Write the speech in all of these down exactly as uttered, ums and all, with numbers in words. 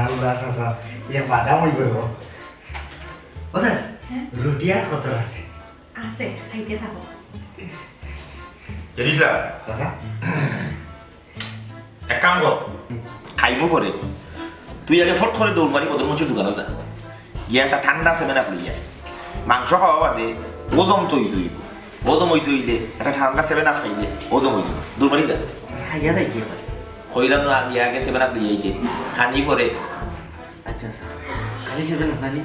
আল্লাহ চাচা, ইয়া বাদাম অইব রে। ও চাচা, হ্যাঁ? রুটি আর কত আছে? আছে, খাইতে থাকো। এ দিছলা? চাচা। এক কাম কর, খাইমু পরে। তুই আগে ফট করে দৌড় মারি বদর মঞ্চের দোকানো যা। গিয়া একটা ঠান্ডা সেভেন আপ লইয়া আয়। মাংস খাওয়া বাদে হজম তো অইতে অইব। হজম অইতে অইলে একটা ঠান্ডা সেভেন আপ খাইলে হজম অইব। দৌড় মারি যা। চাচা, খাইয়া যাই কি এবার? কইলাম না, আগে, আগে সেভেন আপ লইয়া আইতে। খানি পরে। আচ্ছা, আচ্ছা। খালি সেভেন আপ নানি?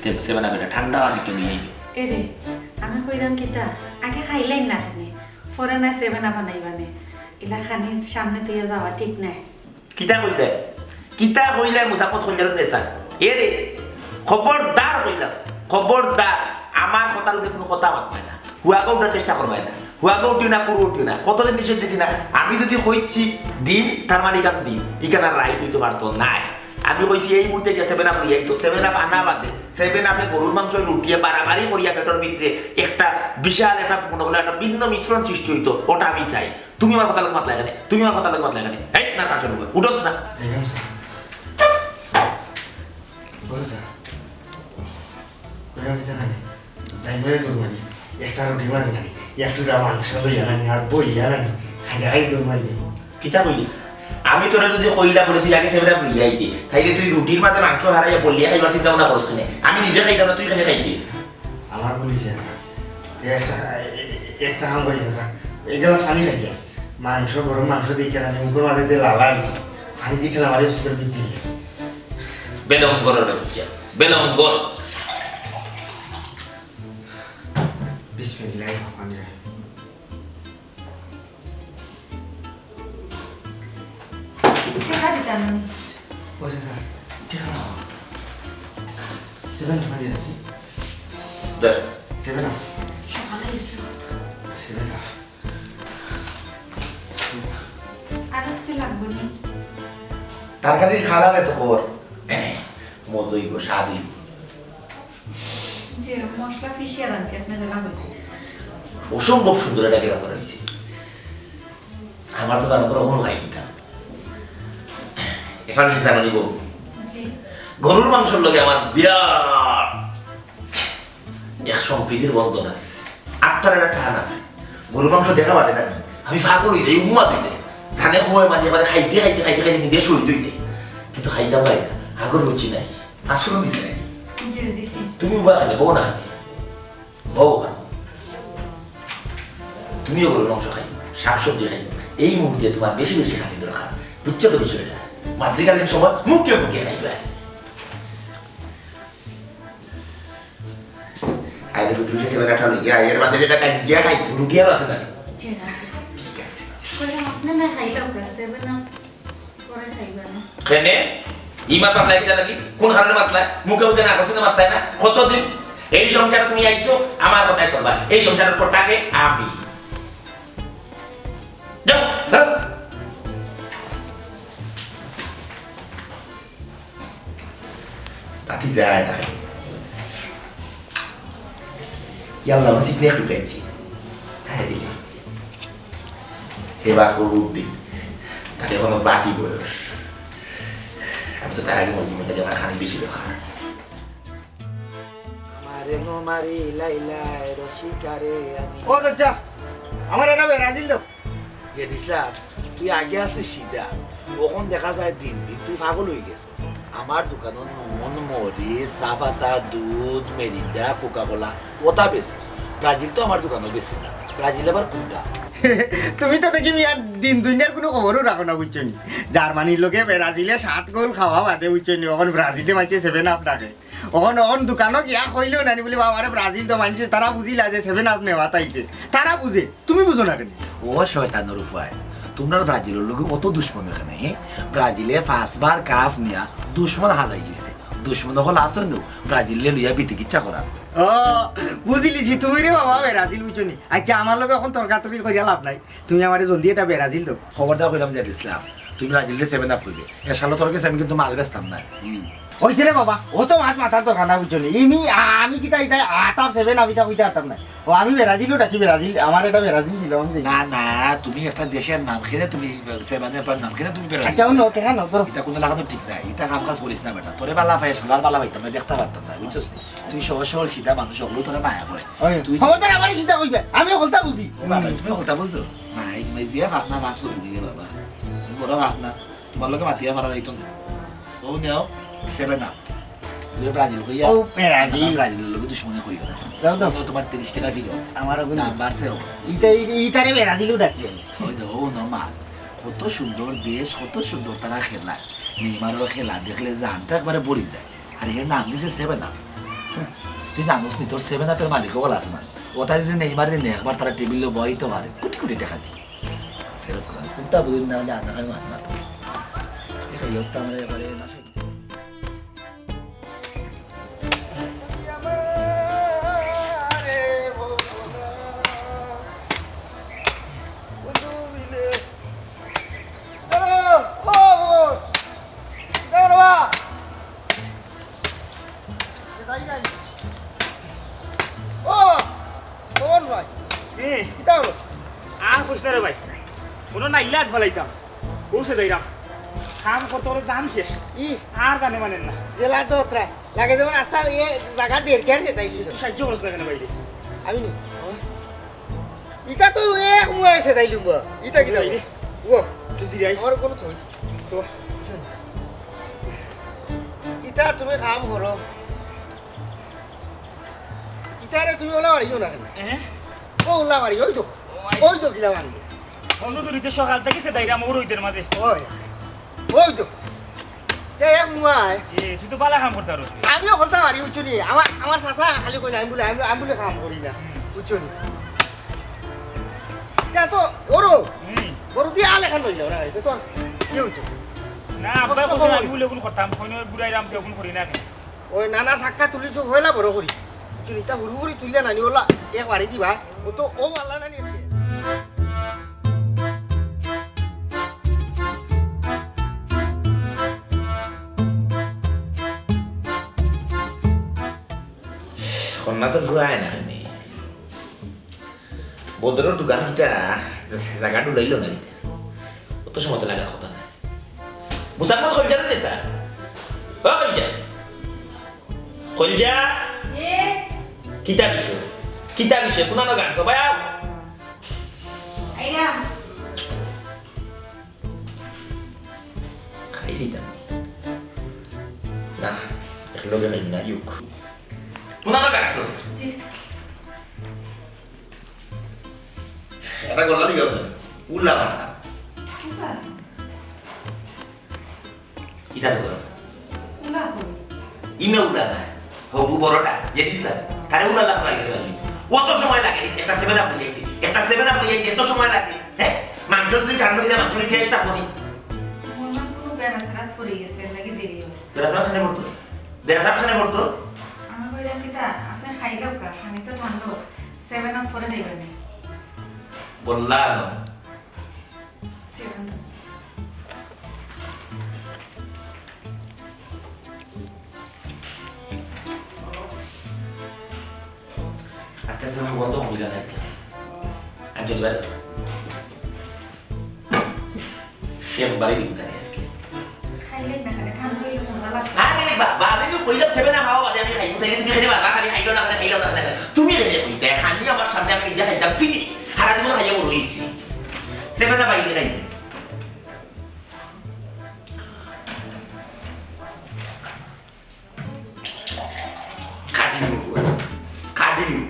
তে সেভেন আপ এটা ঠান্ডা আর একটু লইয়া আইবে। এরে, আমি কইলাম কিতা, আগে খাইলাই না খানি, পরে না সেভেন আপ আনাইবানে। ইলা খানি সামনে তুইয়া যাওয়া ঠিক নাই। কিতা কইলে? কিতা কইলে মুসাফত কইলে নেশা? এরে, খবরদার কইলাম, খবরদার, আমার কথার উপরে কোনো কথা মাতবায় না। হুয়াগো উঠার চেষ্টা করবায় না। হুয়াগো উঠিও না, কুরু উঠিও না। কতদিন নিষেধ দিছি না? আমি যদি কইছি দিন, তার মানে ইখান দিন। ইখান আর রাইট অইতে পারতো নায়। আমি কইছি এই মুহূর্তে গিয়া সেভেন আপ লইয়া আইতো। সেভেন আপ আনা বাদে, সেভেন আপে গরুর মাংস রুটিয়ে বাড়াবাড়ি করিয়া পেটর ভিতরে একটা বিশাল একটা মনে হলো একটা ভিন্ন মিশ্রণ সৃষ্টি অইতো। ওটা আমি চাই। তুমি আমার কথা লাগে মাতলা এখানে, তুমি আমার কথা লাগে মাতলা এখানে। এই না কাজ করবো, উঠোস না। ঠিক আছে। বলো স্যার। কইলাম কিতা নানি? যাই বলে দৌড় মারি। একটা রুটি মারি নানি। একটু মাংস লইয়া নানি, আর বইয়া নানি। খাইয়া খাই দৌড় মারি দিব। কিতা কইলি? আমি তোরে যদি কইলা বলে তুই আগে সেভেন আপ লইয়া আইতে, তাইলে তুই রুটির মাঝে মাংস হারাইয়া বলিয়া খাইবার চিন্তা ভাবনা করছ কেনে? আমি নিজে খাইতাম না, তুই কেনে খাইতে? আমার পুলিশে আছে। এ একটা, এ-, এ-, একটা কাম করিস স্যার। এক গ্লাস পানি খাইয়া। মাংস, গরম মাংস দিয়ে কেন মুখের মাঝে যে লালা আছে, পানি দিয়ে খেলা মারি সুন্দর বৃদ্ধি। বেদম গরম হচ্ছে, বেদম গরম। বিসমিল্লাহির রহমানির রহিম। টেকা দিতা না। ও আচ্ছা, স্যার, টেকা না। সেভেন আপ আনি যাচ্ছি। দে। Seven up. সকালে এসে। Seven up. আর কিছু লাগবে না। তরকারি খালা নে তো খবর। মজা অইব, স্বাদ অইব। যে মশলা পিষিয়া রাঁধছি, আপনি জ্বালা হয়েছে। অসম্ভব সুন্দর একটা গ্রাম করা হয়েছে। আমার তো জানো করে অখন খাই দিতাম। এটা আমি জানো নিব। জি। গরুর মাংসর লগে আমার বিরাট এক সম্প্রীতির বন্ধন আছে, আত্মার একটা টান আছে। গরুর মাংস দেখা বাদে না, আমি পাগল হয়ে যাই, উন্মাদ হয়ে যাই। জানে হয় মাঝে মাঝে খাইতে খাইতে খাইতে খাইতে নিজে শহীদ হয়ে যাই, কিন্তু খাইতাম পারি না, আগর রুচি নাই। আচরণ দিছে নাকি? জি, দিছি। তুমি উবা খালে, বউ না খালে? বউ খান। তুমিও গরুর মাংস খাই, শাকসবজি খাই। এই মুহূর্তে তোমার বেশি বেশি খানি দরকার। বুঝছো তো বিষয়টা? মাতৃকালীন সময় মুখে মুখে খাইবা। আরে, তুমি সেভেন আপ লইয়া, এর বাদে যেটা কাটিয়া খাই, রুটি আর আছে না? জি, আছে। ঠিক আছে। কইলাম, আপনি না খাইলেও গেছে, না? পরে খাইবা না। কেনে? ই মাত মাতলাই কিতা লাগি? কোন কারণে মাতলাই? মুখে মুখে না করছি না মাতলাই না? কতদিন? এই সংসারে তুমি আইছো, আমার কথায় চলবা। এই সংসারের পর তাকে আমি। যাও, ধরো। তাতে যায় না। ইয়াল্লা, আমি সিকনে একটু পেয়েছি। তাই দিলে। হে বাস করবো উদ্দিন। তাহলে এখনো বাকি বয়স। আমি তো তার আগে মরে যাবো, তাহলে আমার খানি বেশি দরকার। মারে নো মারি লাই লাই রসিকারে আমি। ও চাচা, আমার একটা ব্রাজিল দাও। গেছিলাম, তুই আগে আসতে সিধা, অখন দেখা যায় দিন দিন তুই পাগল হয়ে গেছিস। আমার দোকানো নুন, মরিচ, চা পাতা, দুধ, মেরিন্ডা, কোকা কোলা, ওটা বেশি। ব্রাজিল তো আমার দোকানো বেশি না। ব্রাজিল আবার কোনটা? তুমি তো দেখি মিয়া দিন দুনিয়ার কোনো খবরও রাখো না, বুঝছো নি? জার্মানির লোকে ব্রাজিলে সাত গোল খাওয়া বাদে, বুঝছো নি? অখন ব্রাজিলে মাইছে সেভেন আপ ডাকে। অখন, অখন দোকানো গিয়া কইলেও নানি বলে, "বাবা, আরে ব্রাজিল তো মানষে, তারা বুঝিলা যে সেভেন আপ নেওয়া তাইছে।" তারা বুঝে, তুমি বুঝো না কেনে? ও শয়তানর উপায়, তোমরা ব্রাজিলর লগে অত দুশমন কেনে, হে? ব্রাজিলে পাঁচবার কাপ নিয়া দুশমন হাজাই দিছে। দুশমন অকল আছে নু, ব্রাজিলে লইয়া বিতিকিচ্ছা করার। ও, বুঝিলিছি, তুমি রে বাবা, ব্রাজিল বুঝছো নি? আচ্ছা, আমার লগে অখন তর্কাতর্কি করিয়া লাভ নাই। তুমি আমারে জলদি এটা ব্রাজিল দাও। খবরদার কইলাম যে ইসলাম, তুই ব্রাজিলরে সেভেন আপ কইবে। এর সালো তোর কাছে আমি কিন্তু মাল বেচতাম না। হুম। অইছে রে বাবা, অত মাত মাতার দরকার না, বুঝছো নি? ইমি, আমি কিতা ইতা আটার সেভেন, আমি তা কইতে পারতাম না। ও, আমি ব্রাজিলও ডাকি, ব্রাজিল, আমার এটা ব্রাজিল দিল, আমি দেখি। না, না, তুমি একটা দেশের নাম খেলে তুমি সেভেন আপনার নাম খেলে তুমি ব্রাজিল। আচ্ছা, অন্য টেকা নাও, ধরো। এটা কোনো লাগানো ঠিক না, এটা কাম কাজ করিস না বেটা। তোরে বালা পাই, শালার বালা পাইতাম না, দেখতে পারতাম না, বুঝছস নি? তুই সহজ সরল সিধা মানুষ, ওগুলো তোরা মায়া করে। ওই, তুই খবরদার আমারে সিধা কইবে, আমি হকলতা বুঝি। ও বাবা, তুমি হকলতা বুঝছো? না, এই মাই জিয়া ফাঁক না, ফাঁকছো তুমি রে বাবা। তুমি বড় ফাঁক না। তোমার লগে মাতিয়া পারা যাইতো না। ও নেও, সেভেন আপ। তুমি ব্রাজিল হইয়া ও, ব্রাজিল। ব্রাজিলের লগে দুশমনি করিও না। দাও, দাও। ও নেও, তোমার তিরিশ টেকা ফিরত। আমার ওগুলো দাম বাড়ছে ও। ইতা-, ই-, ইতারে ব্রাজিলও ডাকি আমি। ওই তো, ও নেও মাল। কত সুন্দর দেশ, কত সুন্দর তারা খেলা। নেইমারও খেলা দেখলে জানটা একবারে পড়ি যায়। আর এর নাম দিছে সেভেন আপ। হ্যাঁ, তুই জানোস নি, তোর সেভেন আপের মালিকও বলা আছে না। ওটা যদি নেইমারে নে, একবার তারা টেবিলে বইতে পারে, কোটি কোটি টাকা দিয়ে। ফেরত করে। কোনটা বুঝুন না হলে আধা খাই মাত মাত। ঠিক আছে, ইয়ত্তা আমরা এবারে না খাই। ও বাবা, খবর ভাই। এ, কিতা হলো? আর কইস না রে ভাই, কোনো নাইলা আগ ফালাইতাম। বউছে যাইরাম। কাম করতে করতে জান শেষ। ই। আর জানে মানে না। জেলা তো ওতরা। লাগে যেমন আস্তা ইয়ে জাগা দের কে আছে তাই দিছে। তুই সাহায্য করছ না কেন ভাই? আমি নি। ইটা তো এক মুয়া আছে তাই লুম্বা। ইটা কিতা? ভাই রে। ও। তুই জিরাই। আমার কোনো থই। তো। ইটা তুমি কাম করো। ইটারে তুমি ওলা মারিও না কেন? হ্যাঁ? ও ওলা মারি, ওই তো। ও, আই- ওই তো কিলা মারি। বন্ধু, তুই নিচে সকাল থেকে সে দাইরা মোর ওইদের মাঝে। ওই। ওই তো। তে এক মুয়ায়। এ, তুই তো বালা কাম করতে পারো। আমিও করতে পারি, বুঝছো নি? আমার, আমার চাচা খালি কই না, আমি বলে, আমি, আমি বলে কাম করি না। বুঝছো নি? ইটা তো ওরো। হুম। বড় দিয়ে আল এখন লই যাও না, এটা তো আর কি হইতো? না, আব্বা কষ্ট বলছে, কম আমি হইতো। বলে ওগুলো করতাম, কই না, বুড়াই রাম, ওগুলো করি না। ওই নানা সাক্কা তুলি চোখ হইলা বড় করি। চুরিটা হুড়ু হুড়ি তুইলে নানি ওলা এক বাড়ি দিবা। ও তো ও আল্লাহ নানি আছে। কন্যা তো জুয়ায় না কেনে। বদরর দোকান কিতা জাগা ডুলাইল না কিতা? অত সময় তো লাগার কথা না। বুঝার মতো কইল জানো না স্যার? ও কইল যা। কইল যা। এ? কিতা বিষয়? কিতা বিষয়? কোন গান? সবাই আও। আইরাম। খাই দিতাম। না, একলগে খাই না, ইউক। কোন গান? জি। এটা গলা লিখে আছে। উল্লা মাথা। উল্লা? কিতা তো করো? উল্লা কই? ইমে উল্লা না। হবু বড়টা, যে দিছিলাম। তারে উল্লা লাখ মারি গেল। অত সময় লাগে নি, একটা সেভেন আপ লইয়া আইতে। একটা সেভেন আপ লইয়া আইতে এত সময় লাগে। হ্যাঁ? মাংস যদি ঠান্ডা হয়ে যায়, মাংস টেস্ট থাকবো নি। মনে হয় কোনো বেড়া ছাড়া ফুরে গেছে, এর লাগি দেরি হবে। বেড়া ছাড়া খানে পড়তো? বেড়া ছাড়া খানে পড়তো? আমি কইলাম কিতা, আপনি খাইলেও কা, পানি তো ঠান্ডা হোক। সেভেন আপ পরে খাইবেন নি। বললা না। Seven up. আস্তে আস্তে আমি বন্ধ করি না। আমি চলি বাড়ি। সে একবারে দিব তারে আজকে। খাইলে না কেন? ঠান্ডা হইলে মজা লাগবে। আরে বাবা, আমি তো কইলাম সেভেন আপ খাওয়া বাদে আমি খাইবো, তাইলে তুমি খাইলে বাবা খালি খাইলো না, খালি খাইলো না, খালি খাইলো। তুমি খাইলে কইতে, খালি আমার সামনে আমি নিজে খাইতাম চিনি। সারা জীবন খাইয়া বড় হইছি। সেভেন আপ বাইরে খাইবো। খাটি নিব, খাটি নিব।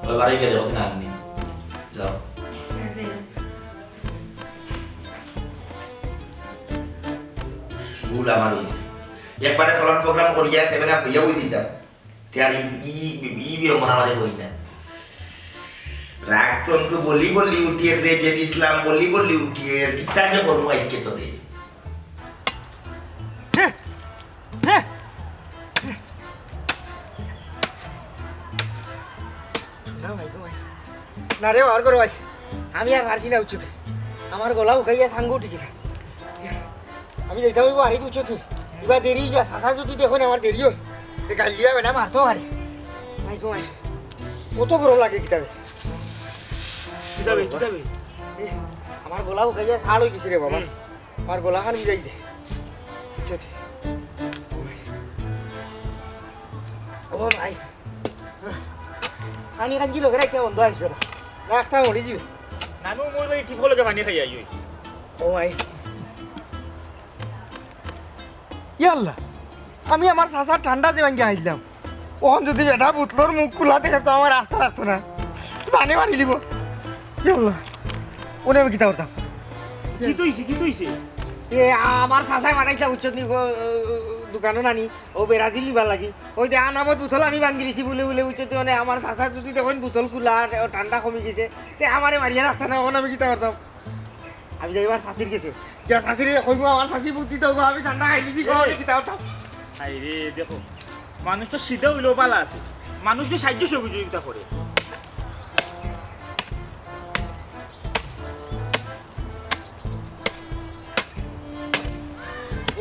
ওই বাড়ি গেলে বসে না আপনি। যাও। ভুল আমার হইছে। একবারে ফলান প্রোগ্রাম করিয়া সেভেন আপ লইয়া বই দিতাম। তে আর ই, ই, ই বিড়ম্বনা আমারে করি না। রাগ তো আমাকে বলি বলি উঠিয়ে রে, যে ইসলাম বলি বলি উঠিয়ে, কিতা যে করবো আজকে তোরে। না ভাই গো ভাই। না রে, আর করো ভাই। আমি আর পারছি না, বুঝছো নি? আমার গলা হুকাইয়া ছাঙ্গু উঠি গেছে। আমি যাইতাম অইবো আরে, বুঝছো নি? ইবা দেরি অইয়া, চাচা যদি দেখইন আমার দেরি অয়, তে গাইল দিবা বেটা, মারতো পারে। মাই গো মাই, কত গরম লাগে কিতাবে। কিতাবে, কিতাবে? এ, আমার গলা হুকাইয়া ছাড় অই গেছে রে বাবা। হুম। আমার গলাখান ভিজাই দে। বুঝছো নি? ও মাই। পানি কাঞ্চি লগে রাখিয়া বন্ধ আইসবে না। না, একটা মরি যাবে। নানু, মই ভাই টিপো লগে পানি খাই আইও। ও ভাই। ইয়া আল্লাহ, আমি আমার চাচার ঠান্ডা যে ভাঙ্গি আইলাম। অখন যদি বেটা বুতলর মুখ খুলা দেখে তো আমার রাস্তা রাখতো না। জানে মারি দিব। ইয়া আল্লাহ, ওনে আমি কিতা করতাম? কিতা অইছে, কিতা অইছে? এ, আমার চাচায় পাঠাইছিলা, বুঝছো নি গো, দোকানো নানি, ও বেরাজিল নিবার লাগি। ওই দে আনাবত বুতল আমি ভাঙ্গি দিছি বুলে বুলে, বুঝছো নি, মানে আমার চাচা যদি দেখইন বুতল খুলা আর ঠান্ডা কমি গেছে, তে আমারে মারিয়া রাখতা না, অখন আমি কিতা করতাম? আমি যাইবার চাচির গেছে। গিয়া চাচিরে কইমু, আমার চাচি বুদ্ধি দাও গো, আমি ঠান্ডা খাই দিছি গো, আমি কিতা করতাম? আরে দেখো, মানুষ তো সিধা অইলেও বালা আছে, মানুষরে সাহায্য সহযোগিতা করে।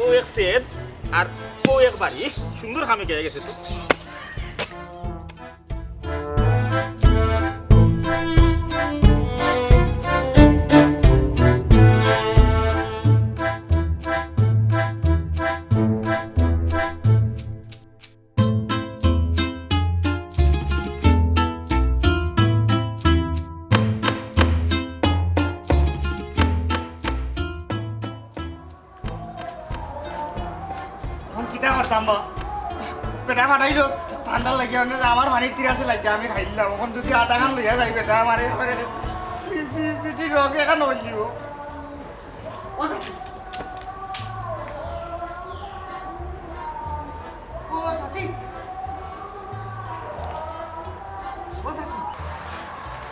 ও এক সেদ আর ও এক বাড়ি, সুন্দর কামে গিয়া গেছে তো। অখন কিতা করতাম বা? বেটা ফাটাইলো ঠান্ডা লাগিয়া, মানে আমার পানির তিরাসে লাগিয়া আমি খাইলাম। অখন যদি আধা খান লইয়া যাই বেটা, আমারে, আমারে পিটি রোগ এখান অইলিব। ও চাচি। ও চাচি। ও চাচি।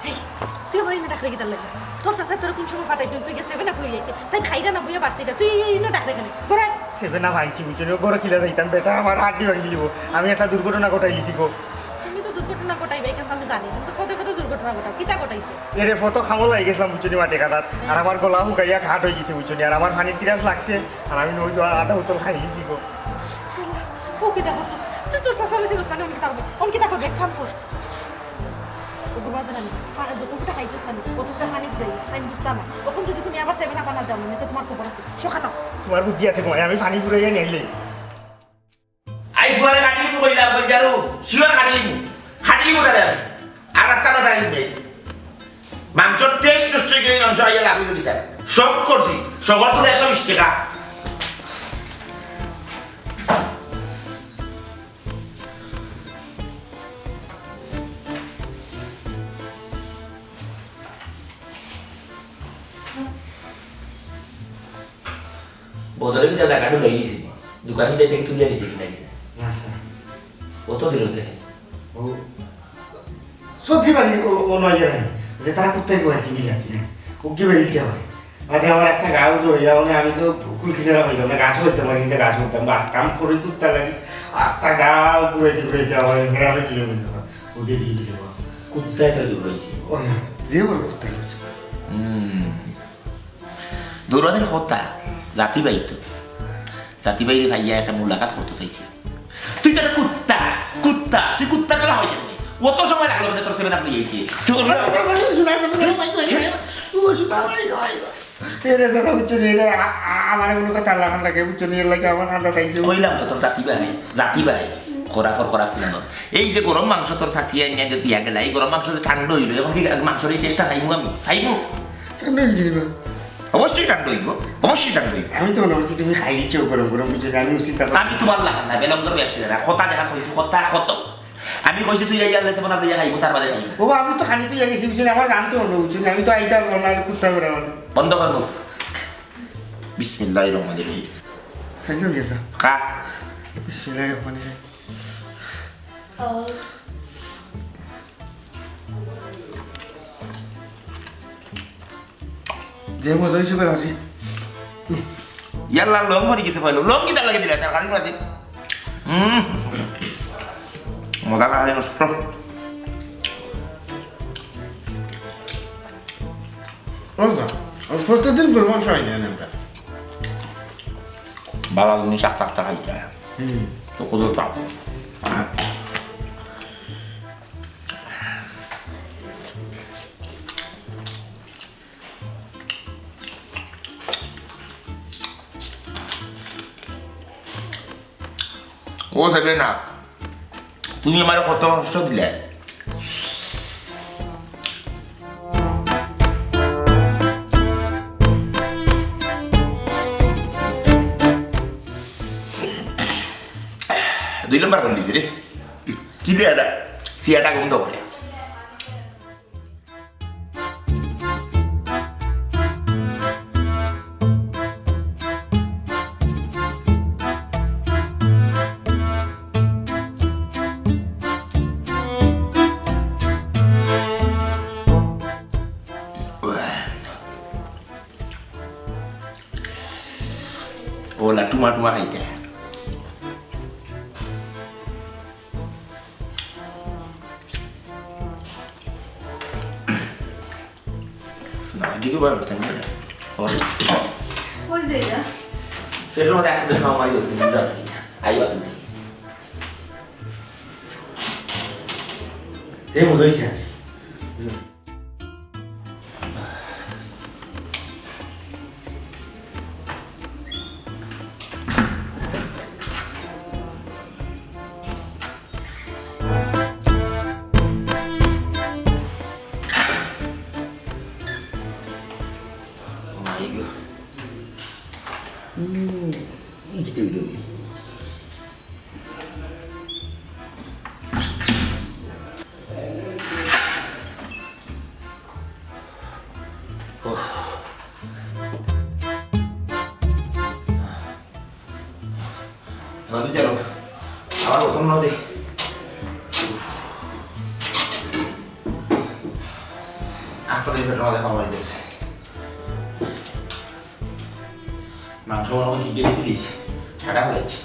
এই, তুই আমারে ইনো ডাকরে কিতার লাগি? তোর চাচায় তোরে কুন সময় ফাটাইছইন? তুই গিয়া সেভেন আপ লইয়া আইতে। তাইন খাইরা না বইয়া বাড়ছে ইটা। তুই এই ইনো ডাকরে কেনে? ঘরো আয়। সেভেন আপ আনছি, বুঝছো নি? ঘরো কিলা যাইতাম? বেটা আমার হাত দি ভাঙি দিব। আমি একটা দুর্ঘটনা ঘটাই দিছি গো। তুমি তো দুর্ঘটনা ঘটাইবায়, ইখান তো আমি জানি। তুমি তো পদে পদে দুর্ঘটনা ঘটাও। কিতা ঘটাইছো? এরে, ফটো খামো লাগি গেছিলাম, বুঝছো নি, মাঠে কাটাত। আর আমার গলা হুকাইয়া ঘাট অই গেছে, বুঝছো নি? আর আমার পানির তিরাস লাগছে। আর আমি ওই আধা বোতল খাই দিছি গো। ও কিতা করছস? তুই তোর চাচারে চিনস না, অন কিতা করবো? অন কিতা করবো? এক কাম কর। ও বাবা জানি, যতটা খাইছস না, অতটা পানি দিলাই, তাইন বুঝতা না। অখন যদি তুমি আবার সেভেন আপ আনাত যাও না, তে তোমার খবর আছে। সকাল তোমার বুদ্ধি আছে গো, আমি পানি ফুরাইয়া নিলে। আই ফুয়ারে কাটিলিমু কইলাম, কই জানো? শিওর কাটিলিমু। কাটিলিমু তারে আমি। আর রাস্তা না দাঁড়াই দিবে। মাংসর টেস্ট নষ্ট অই গেলে মাংস আইয়া লাভ অইলো কিতা? শখ করছি। শখর তো একশো বিশ টাকা। বদলে কিতা জাগাটা লই গেছি। দোকানি দেখে তুলিয়া নিছে কিনা কিতা। আচ্ছা। অত দিল কেনে? ও, সত্যি বাড়ি ও, ও নয় জানে। যে তার কুত্তায় গোয়াইছে বিলাতি না। ও কি বেরিয়েছে আমার? আরে আমার একটা গাও তো ইয়া, মানে আমি তো কুল কিনারা হইলাম না, গাছ হইতে পারি, যে গাছ হইতাম, বাস কাম করে কুত্তা লাগে। আস্তা গাও ঘুরাইতে ঘুরাইতে আমার গ্রামে কিলোমিটার। ও দিয়ে দিয়ে দিছে বাবা। কুত্তায় তো দৌড়াইছে। ও হ্যাঁ, যে বড় কুত্তা লাগে। হুম। দৌড়ানির কথা, জাতি ভাই তো। জাতি ভাইরে পাইয়া একটা মুলাকাত করতে চাইছি। তুই তো একটা কুত্তা, কুত্তা, তুই কুত্তার গলা হয় কেন? অত সময় লাগলো কেনে তোর সেভেন আপ নিয়ে আইতে? তোর এরে দাদা, বুঝছো নি, এরে আ-, আ-, আমার মনে কথা আল্লাহ খান লাগে, বুঝছো নি, এর লাগে আমার খান্দা তাই যে কইলাম তো তোর জাতি ভাই, জাতি ভাই, খরা খর খরা ফিলানোর। এই যে গরম মাংস তোর চাচিয়ে আনিয়া যে দিয়া গেলা, এই গরম মাংস যে ঠান্ডা হইলো, এখন কি মাংসর এই টেস্টটা খাইমু আমি? খাইমু? ঠান্ডা হয়ে যাবে। অবশ্যই ঠান্ডা হইব, অবশ্যই ঠান্ডা হইব। আমি তো মনে করছি তুমি খাই দিচ্ছ গরম গরম, বুঝছো নি? আমি উচিত আমি তোমার লাখান না, বেলম ধরবে আসতে না। কথা দেখা কইছি, কথা কত। আমি কইছি তুই এই আল্লাহ সেবন আল্লাহ খাইব, তার বাদে খাইব। বাবা, আমি তো খালি তুই গেছি, বুঝছো নি? আমার জানতে হবে, বুঝছো নি? আমি তো আইতাম না, আর কুত্তা করে আমার। বন্ধ করবো। বিসমিল্লাহির রহমানির রহিম। খাইলাম গেছে। খা। বিসমিল্লাহির রহমানির রহিম। যে মজা হইছে, বেলা আছি। ইয়াল্লা, লং করে দিতে পারলো। লং কিতা লাগে দিলে? তার খালি মাঝে। হুম। মজা লাগে নষ্ট। বুঝছো? আর প্রত্যেকদিন গরু মাংস খাই না আমরা। বালা জিনিস আস্তা আস্তা খাইতে হয়। তো কত দাম। ও সেভেন আপ, তুমি আমারে কত কষ্ট দিলে। দুই নম্বর বললি রে, কি দে এটা? সিয়াটা ঘুম তো করে। ওলা টুমা টুমা খাইতে। শোনা, এদিকে বার করছেন না? ওই যে এটা। সেটার মধ্যে একসাথে সব মারি দিচ্ছি, বুঝতে পারছি না। আইবা তুমি। সে মনে হয়েছে আছে। ওহ। নদী চলো। আবার প্রথম নদী। আস্তে ধীরে পেটর মধ্যে খাওয়া দিতেছে। মাংস মনে হয় কি দিয়ে দিলিস? ঠান্ডা হয়ে যাচ্ছে।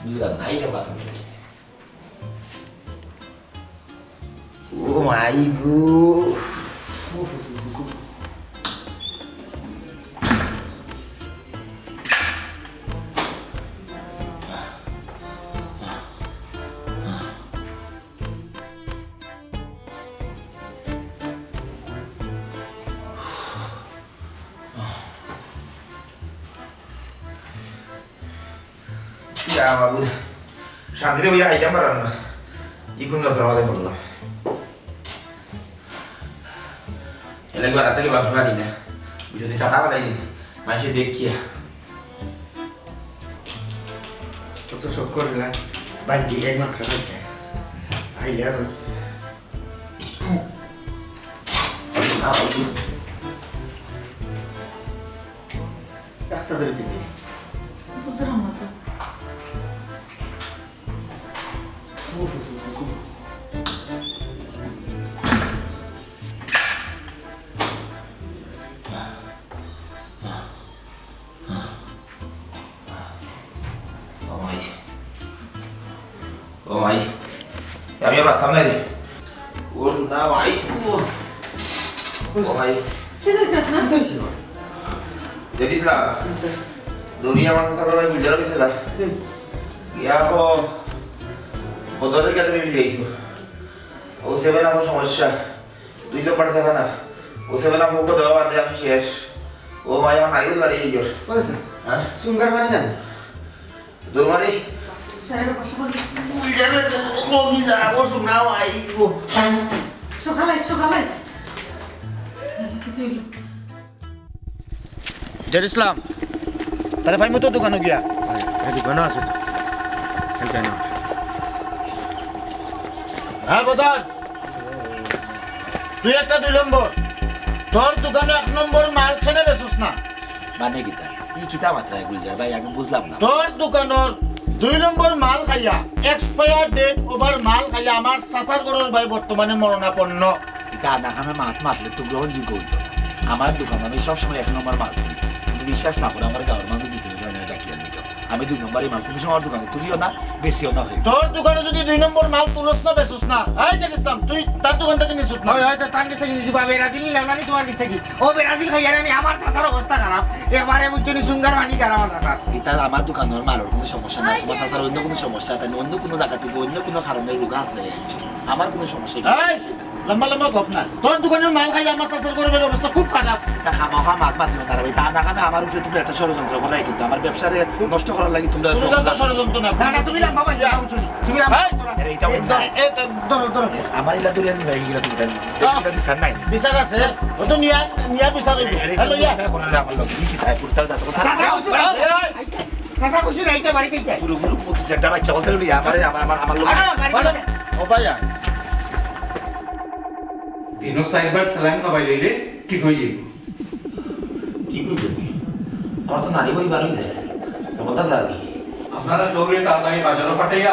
বুঝলাম না, এই ব্যাপার। ও মাই গো। ইয়া বাবু, শান্তিতে বইয়া খাইতাম পারলাম না। ইগুন যত আমাদের বললাম। এলাকি বাড়াতে গেলে বাবু আনি না। যদি টাটা বাজাই দিন, মানুষের দেখিয়া। কত শখ করলা, বাইরে এক মাংস খাইতে। আইলে আর একটা ধরে দিতে। বুঝলাম না তো। ও মাই। ও মাই। আমি আর বাঁচতাম না রে। ও না মাই। ও। ও মাই। কি হইছে আপনার? কি হইছে? জানিস না? আচ্ছা। দৌড়ি আমার সাথে ভাই গুলজার গেছে না? হুম। ইয়া কো বদরের কাছে নিয়ে যাইতো। ও সেভেন আমার সমস্যা। দুই নম্বর সেভেন আপ। ও সেভেন আপ ওকে দেওয়া বাদে আমি শেষ। ও ভাই, আমার নারিকেল বাড়ি এই জোর। ও স্যার, হ্যাঁ? সুন্দর বাড়ি যান। দৌড় মারি। স্যার, এটা বসে বলি। ওই যাবে তো, ও কি যা, ও শোনা ভাই, ও। সকালে, সকালে। কি হইল? জের ইসলাম, তারে পাইমু তো দোকানো গিয়া? এই দোকানো আছে তো। এই জানি। হ্যাঁ, বদন। তুই একটা দুই নম্বর। তোর দোকানো এক নম্বর মাল কেনে বেচস না? মানে কিতা? ই কিতা মাতরা গুলজার ভাই, আমি বুঝলাম না। তোর দোকানর দুই নম্বর মাল খাইয়া, expire date over মাল খাইয়া আমার চাচার ঘরর ভাই বর্তমানে মরণাপন্ন। ইতা আনা খামে মাত মাতলে তো গ্রহণযোগ্য হইতো না। আমার দোকানো আমি সবসময় এক নম্বর মাল তুলি। তুমি বিশ্বাস না করো, আমার গাঁওর মানুষ দিতে হবে, আমি ডাকিয়া দিত। আমি দুই নম্বরই মাল কোনো সময় আমার দোকানো তুলিও না, বেচিও না। তোর দোকানো যদি দুই নম্বর মাল তুলস না, বেচস না, এই যে ইসলাম, তুই তার দোকান থাকি নিছস না। ওই, ওই, তো তার কাছ থাকি নিছি, বা ব্রাজিল নিলাম না নি তোমার কাছ থাকি। ও ব্রাজিল খাইয়া নি, আমার চাচার অবস্থা খারাপ। একবারে বুঝছো নি, সুঙ্গার পানি খারাপ আমার চাচার। এটা আমার দোকানোর মালর কোনো সমস্যা নাই, তোমার চাচার অন্য কোনো সমস্যা, তাই অন্য কোনো জায়গা থেকে অন্য কোনো কারণে রোগা আশ্রয় আনছে। আমার কোনো সমস্যা নাই। এই, লম্বা লম্বা গপ না। তোর দোকানোর মাল খাইয়া আমার চাচার গরিবের অবস্থা খুব খারাপ। তা খামোখা মাত মাতিও না রে ভাই, তা না খামে আমার উপরে তুমি একটা ষড়যন্ত্র করাই, কিন্তু আমার ব্যবসারে নষ্ট করার লাগি তোমরা কোনো জাতীয় ষড়যন্ত্র না। না, না, তুমি লম্বা ভাই, যাও, তুমি লম্বা এই, করো। আরে, এটা অন্যায়। এ, এ, ধরো, ধরো। আমার ইলা ধরে আনি ভাই, ইলা তুমি জানি। আহ। এটা বিচার নাই। বিচার আছে। ও তো নিয়া, নিয়া বিচার হইবে। আরে, এটা হ্যালো, ইয়া। অন্যায় করার আমার লোক, কি কি তাই পুরো তার জাতক। চাচা, চাচা, এই, চাচা, কইছি না, এইটা বাড়িতে এইটা। পুরো পুরো প্রতি একটা বাচ্চা বলতে হইলে আমারে, আমার, আমার, আমার লোক। আরে, বাড়িতে বলো। ও ভাই, আয়। দিনো চাইরবার স্যালাইন খাবাই লইলে ঠিক হয়ে যাইব। ঠিক হয়ে যাবে। আমার তো নারী বই বাড়ি যায়। এখন তার দাঁড়ি। আপনারা কেউরে তাড়াতাড়ি বাজারো পাঠাইয়া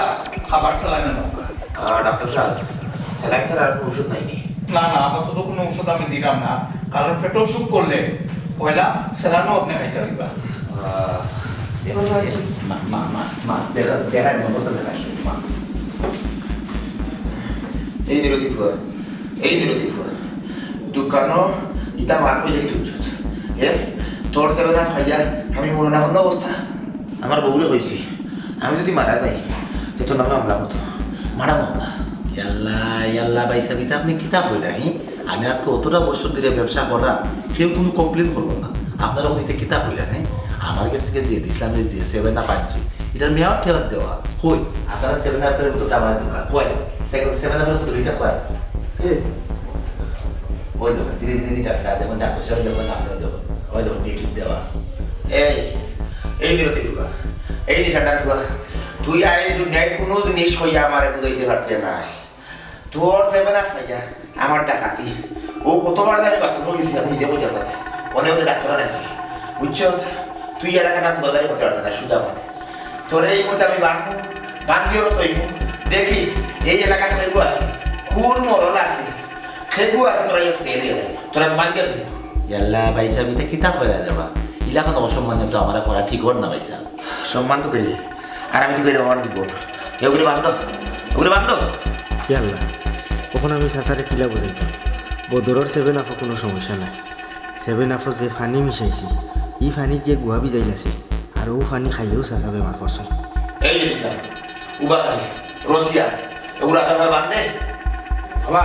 আবার স্যালাইন আনউক্কা। আহ, ডাক্তার সাহেব, স্যালাইন ছাড়া আর কোনো ওষুধ নাই নি? না, না, আপাতত কোনো ঔষধ আমি দিলাম না, কারণ পেটো অসুখ করলে পয়লা স্যালাইনও আপনি খাইতে হইবা। আহ, এবার স্যার, মা, মা, মা, মা, দেখা, দেখা, অবস্থা দেখা, মা। এই মিনতি ফুয়া, এই মিনতি ফুয়া, দোকানো ইতা মার কইলে কি তুলছত? এ, তোর সেভেন আপ খাইয়া আমি মরো না অন্য অবস্থা। আমার বউরে কইছি, আমি যদি মারা যাই, তে তোর নামে মামলা করতো। মারা মামলা। ইয়াল্লা, ইয়াল্লা, ভাই সাহেব, ইতা আপনি কিতা কইরা, হি? আমি আজকে অতটা বছর ধরে ব্যবসা করলাম, কেউ কোনো কমপ্লেন করলো না। আপনারা উনি ইতা কিতা কইরা, হি? আমার কাছ থেকে যে দিছিলাম, এই যে সেভেন আপ আনছি, ইটার মেয়াদ ফেরত দেওয়া। কই? আপনারা সেভেন আপের বোতলটা আমার দোকান। কই? সেভেন, সেভেন আপের বোতল ইটা কই? এ। ওই দেখুন, ধীরে ধীরে ইটা, দেখুন, ডাক্তার সাহেব দেখুন, আপনারা দেখুন। ওই দেখুন, ডেট দেওয়া। এই, এই বিরতি ফুয়া। এই যে ঠান্ডা ফুয়া। তুই আয় দুনিয়ায় কোনো জিনিস কইয়া আমারে বুঝাইতে পারতে নাই। তোর সেভেন আপ খাইয়া আমার ডাকাতি। ও কতবার আমি বাথরুমে গেছি, আমি নিজে বুঝার কথা। অনেক অনেক ডাক্তার আনাইছি। বুঝছো? তুই এলাকাটা দোকানদারি করতে পারতে না, সুদা মাত। তোরে এই মুহূর্তে আমি বান্ধবো, বান্ধিও তো এই মুহূর্তে। দেখি, এই এলাকার কেউ আছে, কোন মরল আছে, কেউ আছে, তোরা ইয়ে ফেলে দিয়ে দেয়। তোরা বান্ধিও তুই। ইয়াল্লা, ভাই সাহেব, ইতা কিতা কইরা রে বা? ইলাখান অসম্মানে তো আমারে করা ঠিক অর না, ভাই সাহেব। সম্মান তো কইরে, আর আমি তো কইরে আমার দিব। এগুলো বান্ধব, এগুলো বান্ধব। ইয়াল্লা, অখন আমি চাচারে কিলা বুঝাইতাম? বদরর সেভেন আপো কোনো সমস্যা নাই। সেভেন আপো যে পানি মিশাইছি, ই পানিত যে গুয়া বিজাইল আছে, আর অউ পানি খাইয়াউ চাচা বেমার পড়ছে। এই যে স্যার, উবা খালি, রসিয়া, এগুলো আপনার বান্ধে? বাবা,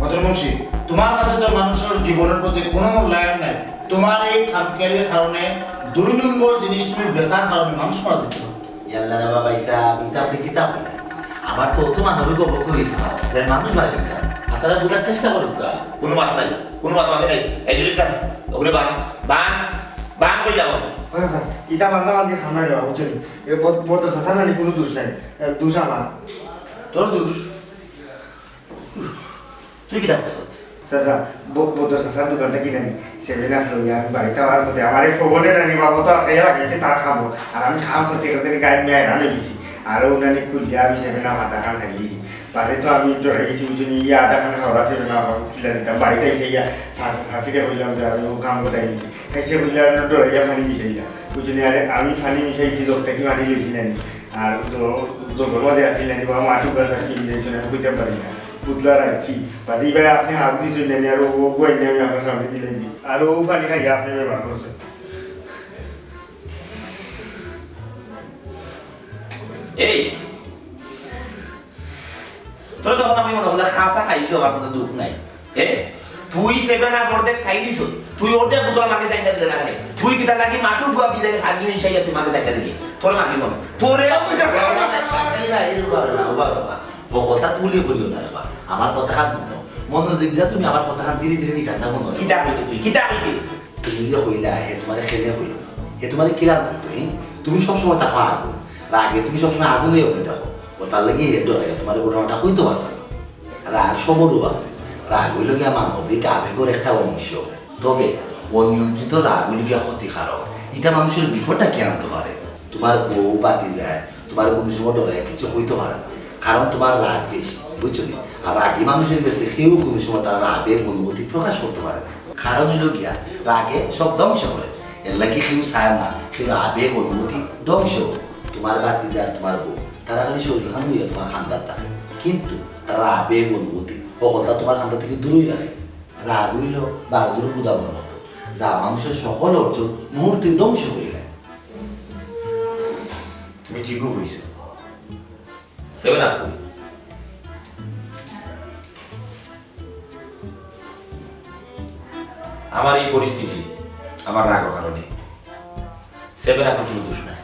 বদর মুন্সি, তোমার কাছে তো মানুষের জীবনের প্রতি কোনো মূল্যায়ন নাই। তোমার এই খামখেয়ালির কারণে দুই নম্বর জিনিস তুমি বেচার কারণে মানুষ মারা যাচ্ছে। ইয়াল্লা রে বাবা, ইসা, ইতা আপনি কিতা কইলা? আমার তো অত মানবিক অবজ্ঞা হইছে না, যে মানুষ মারা দিতাম। আপনারা বুঝার চেষ্টা করুন কা। কোনো মাথা নাই, কোনো মাথা মাথা নাই। এই জিনিস না, ওগুলো বান, বান, বান কই যাবো? আচ্ছা, স্যার, ইটা বান্দা বান্দি খানা রে বাবু, বুঝলি? এ বদ-, বদর চাচা নানি কোনো দোষ নাই, এ, দোষ আমার। তোর দোষ? তুই কিতা করছস? চাচা, ব-, বদর চাচার দোকান থাকি নানি সেভেন আপ লইয়া আমি বাড়িত আওয়ার পথে আমার এই ফবনে নানি বাবা তো আটকাইয়া লাগাইছে তার খামো। আর আমি খাম করতে করতে গাড়ি নিয়ে হয়রান হয়ে গেছি। আর ও নানি খুলিয়া আমি সেভেন আপ আধা খান খাই গেছি। বাদে তো আমি ডরাই গেছি, বুঝলি, ইয়া আধা খান খাওয়া সেভেন আপ কিলা দিতাম। বাড়িত আইসা ইয়া শাশ-, শাশিরে কইলাম যে আমি ও খাম করতে গেছি। খাইছে কইলা আর ডরাইয়া পানি মিশাইলা। বুঝলি, আরে আমি পানি মিশাইছি, জগ থাকি পানি লইছি নানি। আর জ-, জগর মাঝে আছিল নানি, বা মাটি গাছ আছিল, এই জন্য আমি কইতাম পারি না। পুতলা রাখছি। বাদে ভাই আপনি হাত দিছইন নানি, আর ও, ও বই নিয়ে আমি আপনার সামনে দিলাইছি। আর ও পানি খাইয়া আপনি ব্যবহার করছেন। এই, তোর তখন আমি মনে হলো খাসা খাই দিও, আমার কোনো দুঃখ নাই। এ, তুই সেভেন আপ অর্ধেক খাই দিছ, তুই অর্ধেক বোতল আমাকে চাইটা দিলে না কেনে? তুই কিতা লাগি মাটির গুয়া ভিজাই আগে মিশাইয়া তুই আমাকে চাইটা দিলি? তোর মাগি মনে। তোরে এই রুবা, রুবা, রুবা, রুবা। ও কথা তুলি করিও না রে বা। আমার কথা খান মনো। মনো জিন্দা তুমি আমার কথা খান ধীরে ধীরে নিকাল না মনো। কিতা কইতে তুই? কিতা কইতে? তুমি যে কইলা, হে তোমারে খেলে কইল না। হে তোমারে কিলা কইতো, হি? তুমি সবসময় তা আগুন। রাগে তুমি সবসময় আগুন হয়ে বই থাকো। ও তার লাগি হে ডরে, তোমারে ঘটনাটা কইতে পারছে না। রাগ সবরও আছে। রাগ হইল গিয়া মানবিক আবেগর একটা অংশ। তবে অনিয়ন্ত্রিত রাগ হইল গিয়া ক্ষতিকারক। এটা মানুষের বিপদটা কে আনতে পারে? তোমার বউ বাতি যায়, তোমার কোনো সময় ডরে কিছু হইতে পারে না, কারণ তোমার রাগ বেশি, বুঝছো নি? আর রাগী মানুষের কাছে কেউ কোনো সময় তার আবেগ অনুভূতি প্রকাশ করতে পারে না। কারণ অইলো গিয়া, রাগে সব ধ্বংস করে। এর লাগি কেউ চায় না কেউর আবেগ অনুভূতি ধ্বংস হোক। তুমার ভাতিজা আর তুমার বউ, তারা খালি শরীর খান লইয়া তুমার কান্দাত থাকে, কিন্তু তারার আবেগ অনুভূতি হকলতা তুমার কান্দা থাকি দূরই রাখে। রাগ অইলো বারুদর গুদামর মতো, যা মানুষর সকল অর্জন মুহূর্তে ধ্বংস করি দেয়। তুমি ঠিকউ কইছো। সেভেন আপ কই? আমার এই পরিস্থিতি আমার রাগর কারণে। সেভেন আপর কুনু দোষ নাই।